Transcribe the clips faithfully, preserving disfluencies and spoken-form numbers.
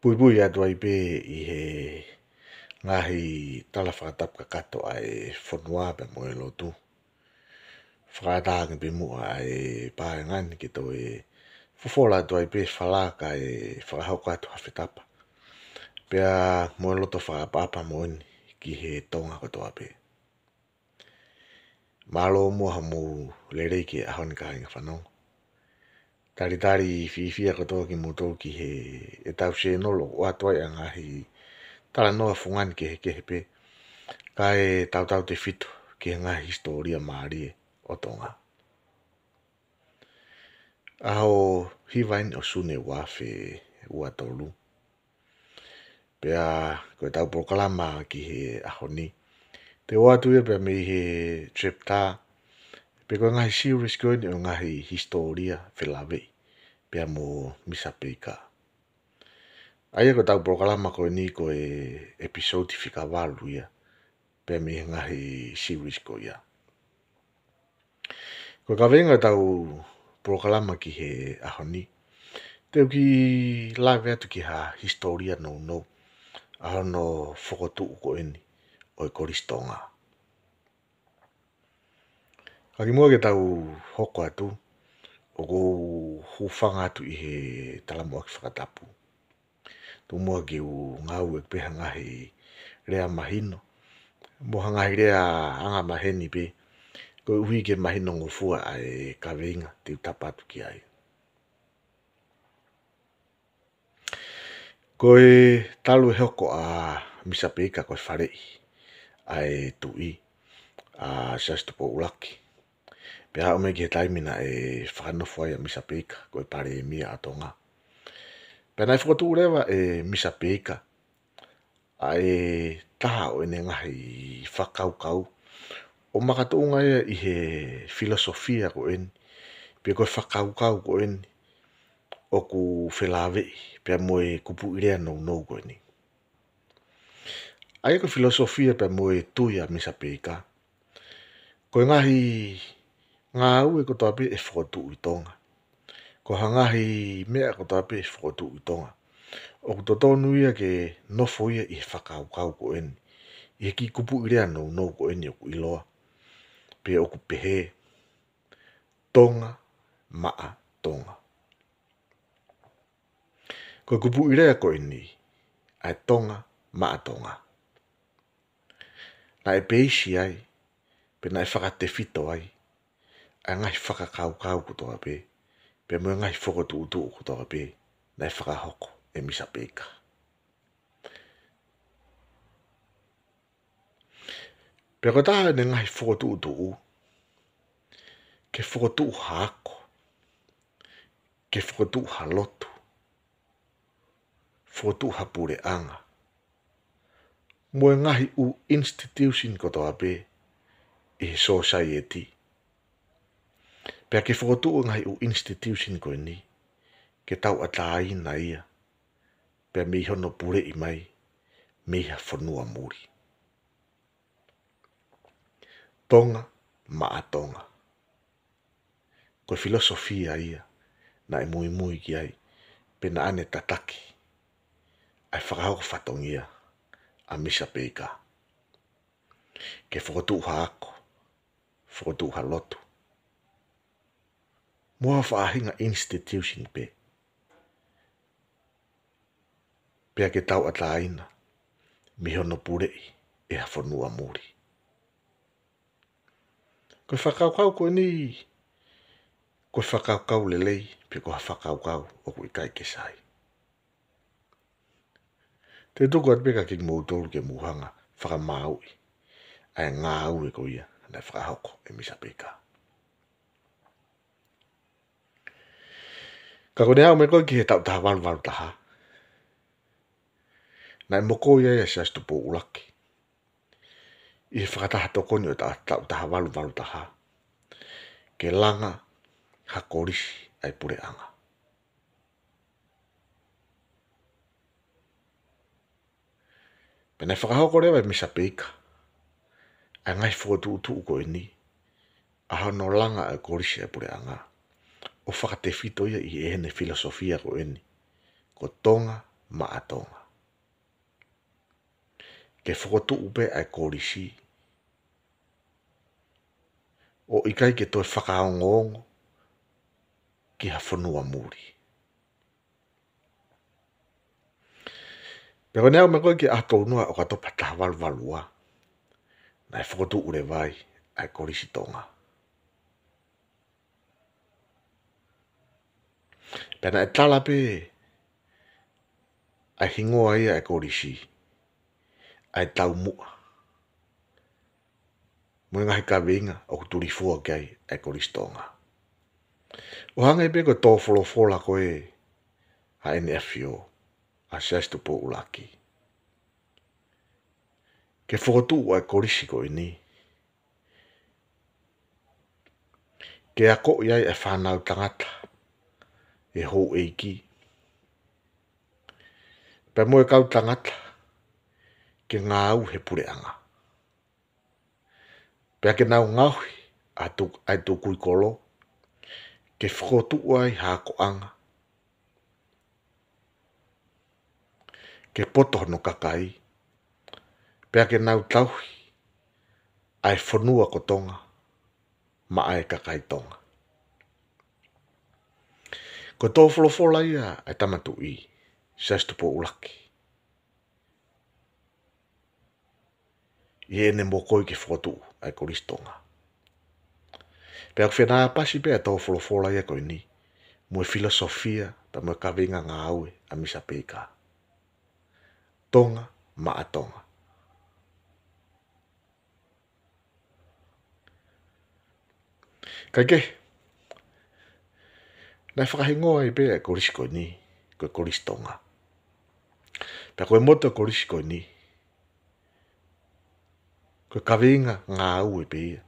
Puipui atu ai pē ʻi he ngaahi tala fakatapu kakato ʻa e fonua pea mo e lotu. Fakaʻatā ange pē muʻa ʻa e paenga ni ke toe fofola atu ai pē fala kae fakahoko atu ha fetapa. Pea mo e loto fakaʻapaʻapa moʻoni ki he Tonga kotoa pē. Mālō muʻa hoʻomou lelei ki he ʻaho ni kāinga fanongo. Talitali fiefia kotoa kimoutolu ki heʻetau sēnolo ʻoku ʻoatu ai ʻa e ngaahi talanoa fungani kehekehe pē. Kae tautautefito ki he ngaahi hisitōlia mālie ʻo Tonga. ʻAho hiva eni ʻo Sune ua afe ua tolu. Pea ko ʻetau polokalama ki he ʻaho ni, te u ʻoatu ia pea mei he chapter, pe ko e ngaahi series ko eni ʻo e ngaahi hisitōlia felāveʻi pea mo Misa Peika. ʻA ia ko ʻetau polokalama ko eni ko e episode fika valu ia, pea mei he ngaahi series ko ia. Ko e kaveinga ʻetau polokalama ki he ʻaho ni, te u kiʻi lave atu ki ha hisitōlia nounou ʻa hono fokotuʻu ko eni ʻo e Kolisi Tonga. Ka kimuʻa ke tau hoko atu, ʻoku ou hūfanga atu ʻi he talamuʻaki fakatapu. Tuku muʻa ke u ngāueʻaki pē ha ngaahi lea mahino mo ha ngaahi lea angamaheni pē, koeʻuhi ke mahinongofua ʻa e kaveinga te u tapa atu ki ai. Ko e talu e hoko ʻa Misa Peika ko e faleʻi ʻa e Tuʻi, ʻa Siaosi Tupou ʻUluaki. Pea aʻu mai ki he taimi naʻe fakanofo ai ʻa Misa Peika ko e Palēmia ʻa Tonga. Pea naʻe fokotuʻu leva ʻe Misa Peika ʻa e taha ʻo ʻene ngaahi fakakaukau ʻo makatuʻunga ia ʻi he filosofia ko eni, pe ko e fakakaukau ko eni ʻoku felāveʻi pea mo e kupuʻi lea nounou ko eni. ʻA ia ko e filosofia pea mo e tui ʻa Misa Peika, ko e ngaahi ngāue kotoa pē ʻe fokotuʻu ʻi Tonga, ko ha ngaahi meʻa kotoa pē ʻe fokotuʻu ʻi Tonga, ʻoku totonu ia ke nofo ia ʻi he fakakaukau ko eni, ʻi he kiʻi kupuʻi lea nounou ko eni ʻoku ʻiloa, pe ʻoku pehē, Tonga maʻa Tonga. Ko e kupuʻi lea ko eni, ʻa e Tonga maʻa Tonga, naʻe peisi ai, pe naʻe fakatefito ai ʻa e ngaahi fakakaukau kotoa pē, pea mo e ngaahi fokotuʻutuʻu kotoa pē naʻe fakahoko ʻe Misa Peika. Pea ko e taha ʻene ngaahi fokotuʻutuʻu, ke fokotuʻu ha ako, ke fokotuʻu ha lotu, fokotuʻu ha puleʻanga, mo e ngaahi ʻū institution kotoa pē ʻi he society. Pea ke fokotuʻu e ngaahi ʻū institution ko eni, ke tauʻatāina ia pea mei hono puleʻi mai mei ha fonua muli. Tonga maʻa Tonga. Ko e filosofia ia naʻe muimui ki ai, pe naʻa ne tataki ai ʻa e fakahoko fatongia ʻa Misa Peika. Ke fokotuʻu ha ako, fokotuʻu ha lotu, mo ha faʻahinga institution pē, pea ke tauʻatāina mei hono puleʻi ʻe ha fonua muli. Ko e fakakaukau ko eni, ko e fakakaukau lelei, pe ko ha fakakaukau ʻoku ʻikai ke sai? Te u tuku atu pē kia kimoutolu ke mou hanga ʻo fakamāuʻi ʻa e ngāue ko ia naʻe fakahoko ʻe Misa Peika. Ka ko ʻene aʻu mai ko ē ki he taʻu taha valu valu taha, naʻe mokoi ai ʻa Siaosi Tupou ʻUluaki ʻi he fakataha tokoni ʻo e ta-, taʻu taha valu valu taha, ke langa ha kolisi ʻa e puleʻanga. Pea naʻe fakahoko leva ʻe Misa Peika ʻa e ngaahi fokotuʻutuʻu ko eni, ʻa hono langa ʻa e kolisi ʻa e puleʻanga, ʻo fakatefito ia ʻi heʻene filosofia ko eni, ko Tonga maʻa Tonga. Ke fokotuʻu pē ʻa e kolisi, ʻo ʻikai ke toe fakaongoongo ki ha fonua muli. Pea ko ʻene aʻu mai ko ē ki he ʻaho tolu noa ʻo ʻOkatopa taha valu valu ua, naʻe fokotuʻu leva ai ʻa e Kolisi Tonga. Pea naʻe tala pē ʻa e hingoa ia ʻa e kolisi, ʻa e taumuʻa, mo e ngaahi kaveinga ʻoku tulifua ki ai ʻa e Kolisi Tonga. ʻO hangē pē ko e tō folofola ko ē ʻa ʻEne ʻAfio, ʻa Siaosi Tupou ʻUluaki, ke fokotuʻu ʻa e kolisi ko eni, ke akoʻi ai ʻa e fānau tangata, ʻa e houʻeiki, pea mo e kau tangata, ke ngāue he puleʻanga. Pea ke nau ngaohi ʻa e tu-, ʻa e tukui kolo, ke fokotuʻu ai ha akoʻanga, ke poto hono kakai, pea ke nau tauhi ʻa e fonua ko Tonga, maʻa e kakai Tonga. Ko e tō folofola ia ʻa e Tama Tuʻi, Siaosi Tupou ʻUluaki, ʻi heʻene mokoi ke fokotuʻu ʻa e Kolisi Tonga. Pea ʻoku fenāpasi pē ʻa e tō folofola ia ko eni, mo e filosofia, pea mo e kaveinga ngāue ʻa Misa Peika. Tonga maʻa Tonga. Kae kehe, naʻe fakahingoa ai pē ʻa e kolisi ko eni, ko e Kolisi Tonga. Pea ko e moto ʻa e kolisi ko eni, ko e kaveinga ngāue pē ia,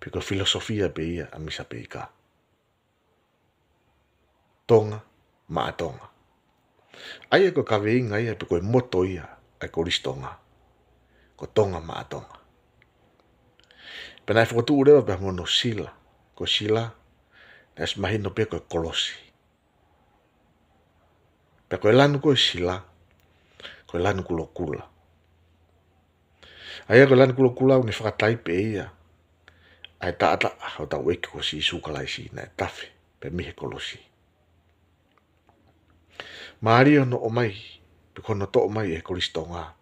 pe ko e filosofia pē ia ʻa Misa Peika. Tonga maʻa Tonga. ʻA ia ko e kaveinga ia pe ko e moto ia ʻa e Kolisi Tonga, ko Tonga maʻa Tonga. Pea naʻe fokotuʻu leva pea mo hono sila, ko e sila, naʻe ʻosi mahino pē ko e kolosi. Pea ko e lanu ko e sila, ko e lanu kulokula. ʻA ia ko e lanu kulokula ʻoku ne fakataipe ia ʻa e taʻataʻa ʻo hotau ʻEiki ko Sīsū Kalaisi naʻe tafe pē mei he kolosi. Mālie hono ʻomai, pe ko hono toʻo mai ʻe he Kolisi Tonga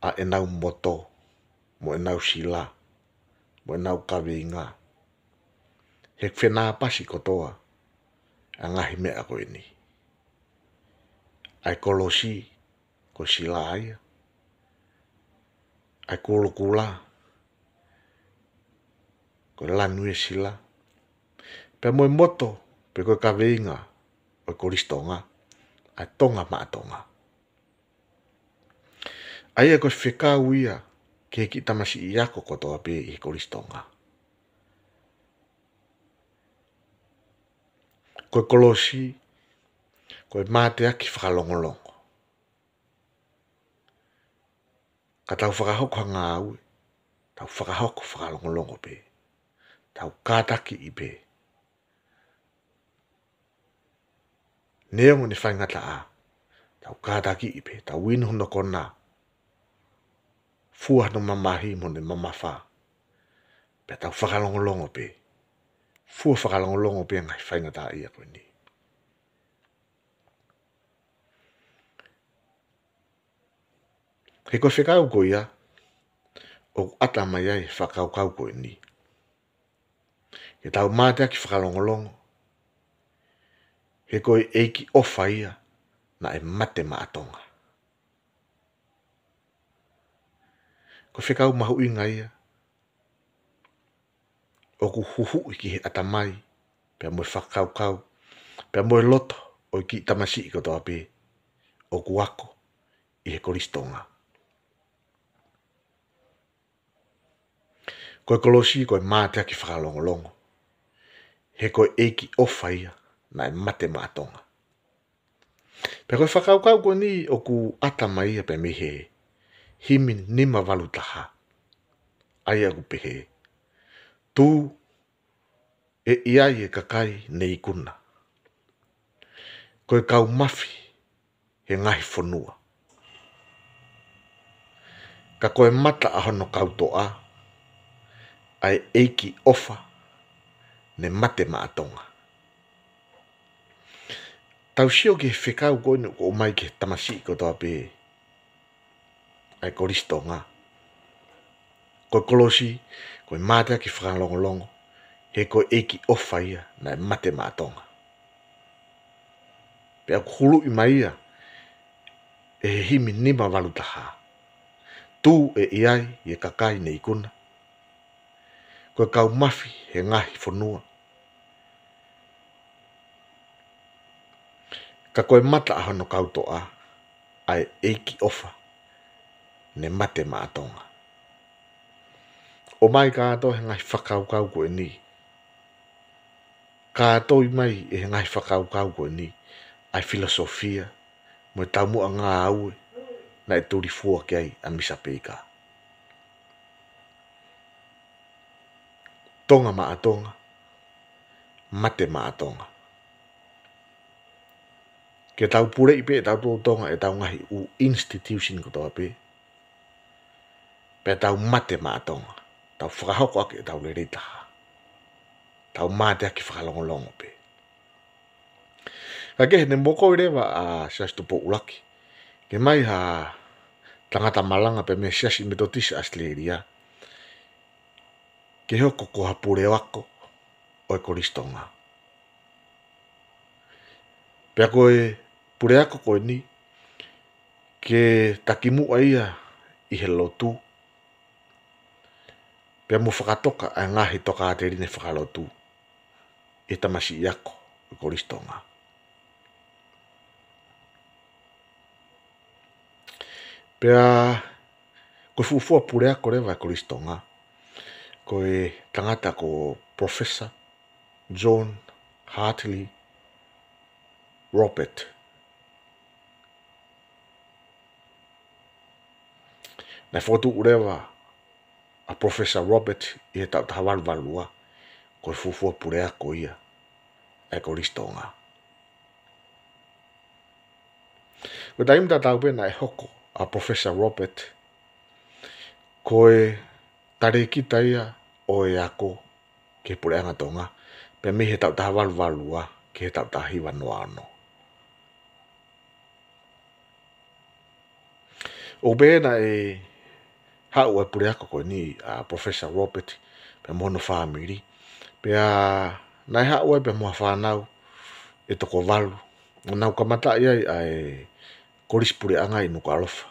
ʻa ʻenau moto, mo ʻenau sila, mo ʻenau kaveinga. He ʻoku fenāpasi kotoa ʻa e ngaahi meʻa ko eni. ʻA e kolosi, ko e sila ia. ʻA e kulokula, ko e lanu ia e sila. Pea mo e moto, pe ko e kaveinga ʻo e Kolisi Tonga, ʻa e Tonga maʻa Tonga. ʻA ia ko e fekau ia ki he kiʻi tamasiʻi ako kotoa pē ʻi he Kolisi Tonga. Ko e kolosi, ko e mateaki fakalongolongo. Ka tau fakahoko ha ngāue, tau fakahoko fakalongolongo pē. Tau kātakiʻi pē. Neongo ʻene faingataʻa, tau kātakiʻi pē, tau inu hono kona, fua hono mamahi mo ʻene mamafa, pea tau fakalongolongo pē. Fua fakalongolongo pē ngaahi faingataʻaʻia ko eni. He ko e fekau ko ia, ʻoku ʻata mai ai e fakakaukau ko eni. Ke tau mateaki fakalongolongo, he ko e ʻeiki ʻofa ia naʻe mate maʻa Tonga. Ko e fekau mahuʻinga ia, ʻoku huhuʻi ki he ʻatamai, pea mo e fakakaukau, pea mo e loto ʻo e kiʻi tamasiʻi kotoa pē ʻoku ako ʻi he Kolisi Tonga. Ko e kolosi ko e mateaki fakalongolongo. He ko e ʻeiki ʻofa ia naʻe mate maʻa Tonga. Pea ko e fakakaukau ko eni ʻoku ʻata mai ia pē mei he himi nima valu taha. ʻA ia ʻoku pehē: Tū ʻe ʻi ai e kakai ne ikuna. Ko e kau mafi he ngaahi fonua. Ka ko e mata ʻa hono kautoʻa, ʻa e ʻEiki ʻofa, ne mate maʻa Tonga. Tau sio ki he fekau ko eni ʻoku ʻomai ki he tamasiʻi kotoa pē ʻa e Kolisi Tonga. Ko e kolosi, ko e mateaki fakalongolongo, he ko e ʻEiki ʻofa ia naʻe mate maʻa Tonga. Pea ʻoku huluʻi mai ia ʻe he himi nima valu taha. Tuʻu ʻe ʻi ai ʻa e kakai ne ikuna, ko e kau mafi he ngaahi fonua. Ka ko e mata ʻa hono kautoʻa, ʻa e ʻEiki ʻofa, ne mate maʻa Tonga. ʻOmai kātoa he ngaahi fakakaukau ko eni. Kātoi mai ʻe he ngaahi fakakaukau ko eni ʻa e filosofia mo e taumuʻa ngāue naʻe tulifua ki ai ʻa Misa Peika. Tonga maʻa Tonga, mate maʻa Tonga. Ke tau puleʻi pē ʻe tautolu Tonga ʻetau ngaahi ʻū institution kotoa pē, pea tau mate maʻa Tonga, tau fakahoko ʻaki ʻetau lelei taha, tau mateaki fakalongolongo pē. Ka kehe, ne mokoi leva ʻa Siaosi Tupou ʻUluaki, ke ʻomai ha tangata malanga pē mei he Siasi Metotisi ʻAositelēlia, ke hoko ko ha puleako ʻo e Kolisi Tonga. Pea ko e puleako ko eni, ke takimuʻa ia ʻi he lotu, pea mo fakatoka ʻa e ngaahi tokāteline fakalotu ʻi he tamasiʻi ako ʻo e Kolisi Tonga. Pea ko e fuofua puleako leva ʻo e Kolisi Tonga, ko e tangata ko Professor John Hartley Robert. Naʻe fokotuʻu leva ʻa Professor Robert ʻi he taʻu taha valu valu ua, ko e fuofua puleako ia ʻo e Kolisi Tonga. Ko e taimi tatau pē naʻe hoko ʻa Professor Robert ko e talēkita ia ʻo e ako ki he puleʻanga Tonga, pea mei he taʻu taha valu valu ua ki he taʻu taha hiva noa ono. ʻO pehē naʻe haʻu ʻa e puleako ko eni ʻa Professor Robert pea mo hono fāmili. Pea naʻe haʻu ai pea mo ha fānau ʻe toko valu. ʻO nau kamataʻi ai ʻa e Kolisi Puleʻanga ʻi Nukuʻalofa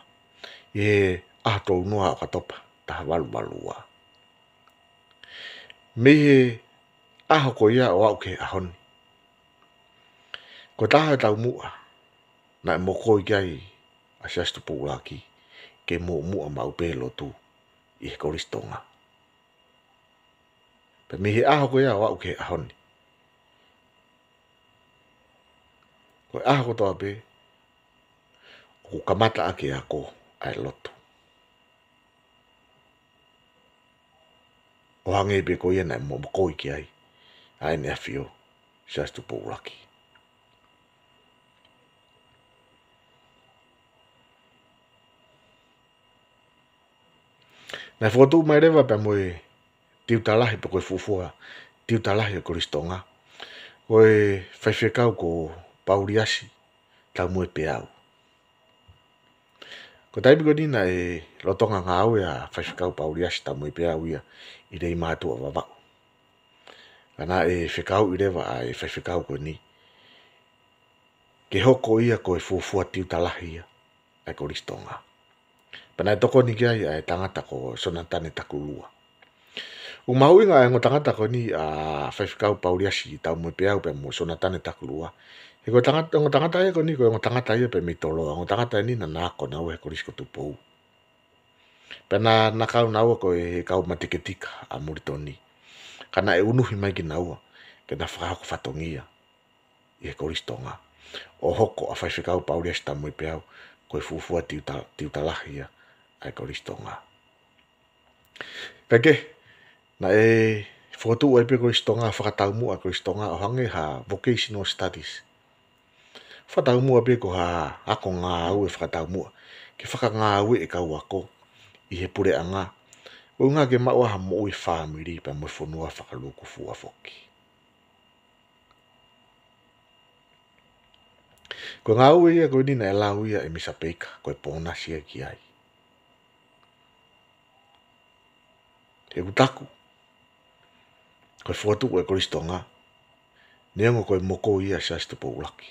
ʻi he ʻaho tolu noa ʻo ʻOkatopa, taha valu valu ua. Mei he ʻaho ko ia ʻo aʻu ki he ʻaho ni, ko e taha e taumuʻa naʻe mokoi ki ai ʻa Siaosi Tupou ʻUluaki, ke muʻomuʻa maʻu pē lotu ʻi he Kolisi Tonga. Pea mei he ʻaho ko ia ʻo aʻu ki he ʻaho ni, ko e ʻaho kotoa pē ʻoku kamata ʻaki e ako ʻa e lotu, ʻo hangē pē ko ia naʻe mo-, mokoi ki ai ʻa ʻEne ʻAfio Siaosi Tupou ʻUluaki. Naʻe fokotuʻu mai leva pea mo e tiuta lahi, pe ko e fuofua tiuta lahi ʻo e Kolisi Tonga, ko e faifekau ko Pauliasi Taumuepeau. Ko e taimi ko eni naʻe lolotonga ngāue ʻa Faifekau Pauliasi Taumuepeau ia ʻi Leimātuʻa, Vavaʻu. Ka naʻe fekauʻi leva ʻa e faifekau ko eni ke hoko ia ko e fuofua tiuta lahi ia ʻa e Kolisi Tonga. Pea naʻe tokoni ki ai ʻa e tangata ko Sonatane Takulua. ʻOku mahuʻinga ʻa e ongo tangata ko eni, ʻa Faifekau Pauliasi Taumuepeau pea mo Sonatane Takulua. He ko e tangata, ongo tangata ia ko eni, ko e ongo tangata ia pē mei Toloa. Ongo tangata eni naʻa na ako naua he Kolisi ko Tupou. Pea naʻa, naʻa na kau naua ko e kau mateketika ʻa Molitoni. Ka naʻe unuhi mai kinaua ke na fakahoko fatongia ʻi he Kolisi Tonga, ʻo hoko ʻa Faifekau Pauliasi Taumuepeau ko e fuofua tiuta-, tiuta lahi ia ʻa e Kolisi Tonga. Kae kehe, naʻe fokotuʻu ai pē Kolisi Tonga, fakataumuʻa Kolisi Tonga ʻo hangē ha vocational studies. Fakataumuʻa pē ko ha ako ngāue fakataumuʻa ke fakangāueʻi e kau ako ʻi he puleʻanga, koeʻuhi ke maʻu ha moʻui fāmili pea mo e fonua fakalūkufua foki. Ko e ngāue ia ko eni naʻe lau ia ʻe Misa Peika ko e pōnasi ia ki ai. ʻOku taku ko e fokotuʻu ʻo e Kolisi Tonga, neongo ko e moko ia ʻa Siaosi Tupou ʻUluaki,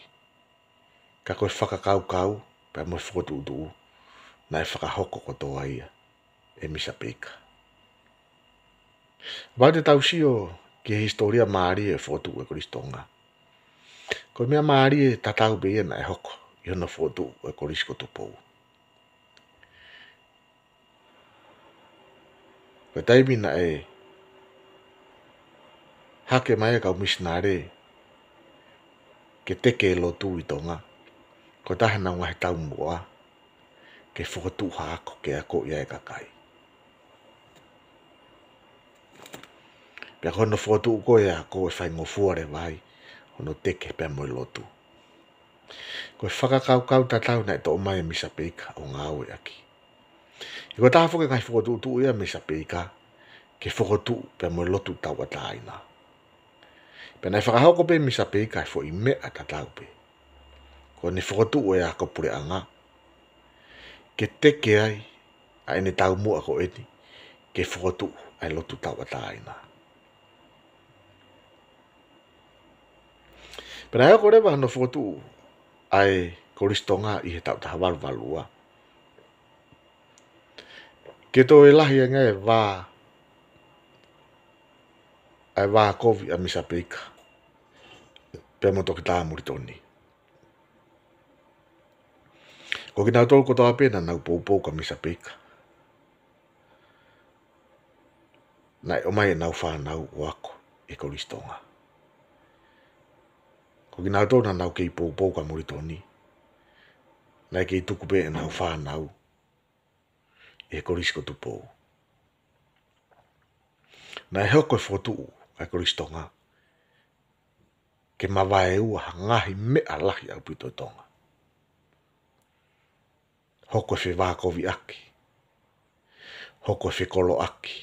ka ko e fakakaukau pea mo e fokotuʻutuʻu naʻe fakahoko kotoa ia ʻe Misa Peika. Kapau te tau sio ki he hisitōlia mālie ʻo e fokotuʻu ʻo e Kolisi Tonga, ko e meʻa mālie tatau pē ia naʻe hoko ʻi hono fokotuʻu ʻo e Kolisi ko Tupou. Ko e taimi naʻe hake mai e kau misinale ke teke e lotu ʻi Tonga, ko e taha ʻenau ngaahi taumuʻa ke fokotuʻu ha ako ke akoʻi ai e kakai. Pea ko hono fokotuʻu ko ē e ako, ʻe faingofua leva ai hono teke pea mo e lotu. Ko e fakakaukau tatau naʻe toʻo mai ʻe Misa Peika ʻo ngāueʻaki. He ko e taha foki e ngaahi fokotuʻutuʻu ia ʻa Misa Peika ke fokotuʻu pea mo e lotu tauʻatāina. Pea naʻe fakahoko pē ʻe Misa Peika e foʻi meʻa tatau pē. Ko ʻene fokotuʻu e ako puleʻanga ke teke ai ʻa ʻene taumuʻa ko eni ke fokotuʻu ʻa e lotu tauʻatāina. Pea naʻe hoko leva hono fokotuʻu ʻa e Kolisi Tonga ʻi he taʻu taha valu valu ua, ke toe lahi ange e vā, ʻa e vā kovi ʻa Misa Peika pea mo Toketā Molitoni. Ko kinautolu kotoa pē naʻa nau poupou kia Misa Peika, naʻe ʻomai ʻenau fānau ʻo ako ʻi he Kolisi Tonga. Ko kinautolu naʻa nau kei poupou kia Molitoni, naʻe kei tuku pē ʻenau fānau ʻi he Kolisi ko Tupou. Naʻe hoko e fokotuʻu ʻa e Kolisi Tonga ke mavaeua ha ngaahi meʻa lahi ʻaupito ʻi Tonga. Hoko e fevākoviʻaki, hoko e fekoloʻaki,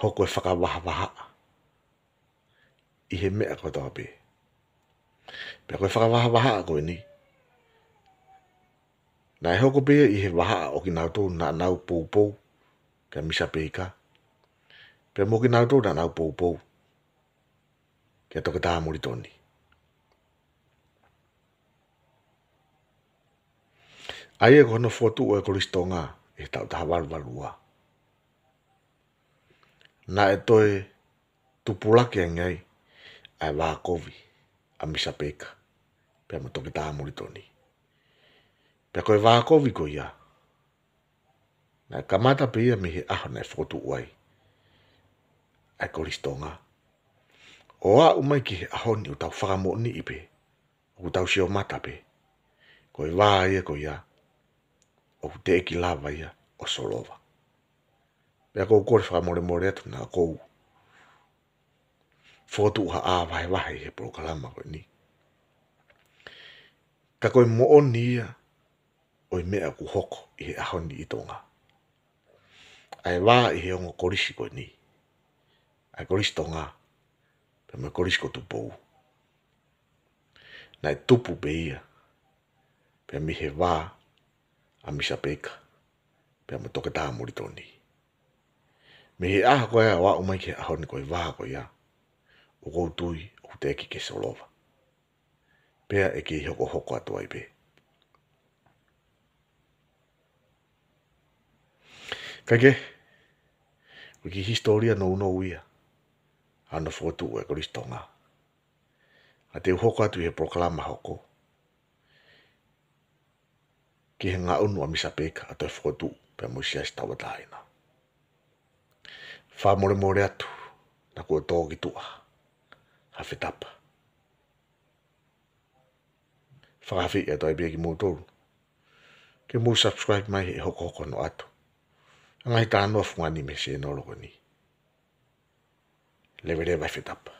hoko e fakavahavahaʻa ʻi he meʻa kotoa pē. Pea ko e fakavahavahaʻa ko eni, naʻe hoko pē ia ʻi he vahaʻa ʻo kinautolu naʻa nau poupou kia Misa Peika, pea mo kinautolu naʻa nau poupou kia Toketā Molitoni. ʻA ia ko hono fokotuʻu ʻo e Kolisi Tonga ʻi he taʻu taha valu valu ua, naʻe toe tupulaki ange ai ʻa e vā kovi ʻa Misa Peika pea mo Toketā Molitoni. Pea ko e vā kovi ko ia, naʻe kamata pē ia mei he ʻaho naʻe fokotuʻu ai ʻa e Kolisi Tonga, ʻo aʻu mai ki he ʻaho ni ʻoku tau fakamoʻoniʻi pē, ʻoku tau sio mata pē, ko e vā ia ko ia ʻoku teʻeki lava ia ʻo solova. Pea ʻoku ou kole fakamolemole atu naʻa ʻoku ou fokotuʻu ha ʻā vahevahe ʻi he polokalama ko eni. Ka ko e moʻoni ia ʻo e meʻa ʻoku hoko ʻi he ʻaho ni ʻi Tonga. ʻA e vā ʻi he ongo kolisi ko eni, ʻa e Kolisi Tonga pea mo e Kolisi ko Tupou, naʻe tupu pē ia pea mei he vā ʻa Misa Peika pea mo Toketā Molitoni. Mei he ʻaho ko ia ʻo aʻu mai ki he ʻaho ni, ko e vā ko ia ʻoku ou tui ʻoku teʻeki ke solova, pea ʻe kei hokohoko atu ai pē. Kae kehe, ko e kiʻi hisitōlia nounou ia ʻa hono fokotuʻu ʻo e Kolisi Tonga. Ka te u hoko atu ʻi he polokalama hoko ki he ngaʻunu ʻa Misa Peika ʻo toe fokotuʻu pea mo e Siasi Tauʻatāina. Fakamolemole atu naʻa kuo tō ki tuʻa ha fetapa. Fakaafeʻi atu ai pē kimoutolu ke mou subscribe mai he ʻe hokohoko atu ʻa e ngaahi talanoa fungani mei he sēnolo ko eni. Leveleva e fetapa.